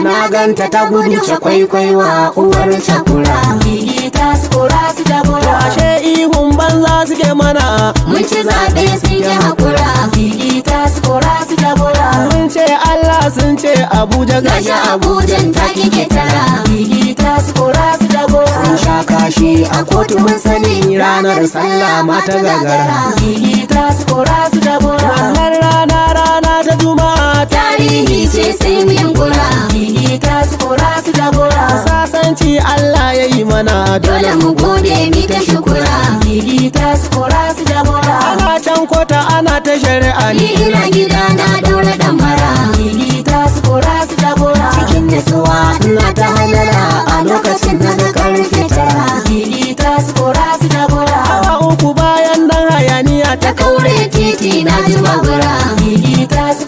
Na ganta ta gudu cakwaikwaiwa uwar cakura. Gigita su kora su jagora. Ashe ihun banza suke mana. Mun ci zaɓe sun ki haƙura. Gigita su kora su jagora. Mun ce Allah, sun ce Abuja. Gashi Abujan ta kike tara. Gigita su kora su jagora. Sun sha kashi a kotu, mun sani, ranar sallah ma ta gagara. Gigita su kora su jagora. Wannan rana, rana ta Juma'a. Tarihi ce, sai mu yunkura. Gigita su kora su jagora. Sasanci Allah ya yi mana. Dole mu gode mi ta shukura. Gigita su kora su jagora. Ana can kota ana ta shari'a. Ni ina gida na daura ɗamara. Gigita su kora su jagora. Cikin nutsuwa ina ta halala, a lokacin na ga karfe 9. Gigita su kora su jagora. Awa 3 bayan nan hayaniya ta kaure titi, na ji babura. Gigita su